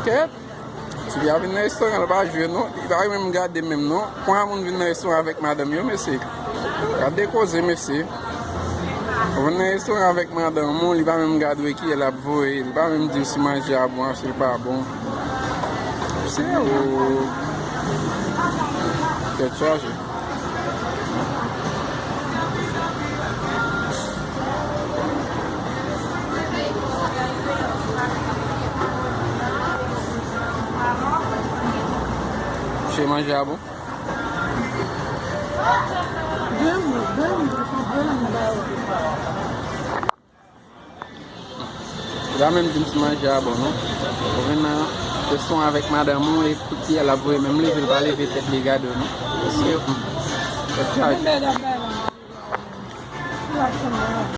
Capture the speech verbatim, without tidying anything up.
Kèt. Tifi a vin nan restoran, li pa jwe non. Li pa menm gade menm non. Kon a moun vin nan restoran avèk madanm yo, mesye. Gade koze, mesye. Ou vin nan restoran avèk madanm ou, li pa menm gade w e kiyè l ap voye. Li pa menm di w si manje a bon, si l pa bon. Se ou. Tèt chaje. Che manje a bon. Li pa menm di m si manje a bon non. Ou vin nan restoran avèk madanm ou e kiyè l ap voye, menm leve l pa leve tèt li gade w non. Mesye, tèt chaje.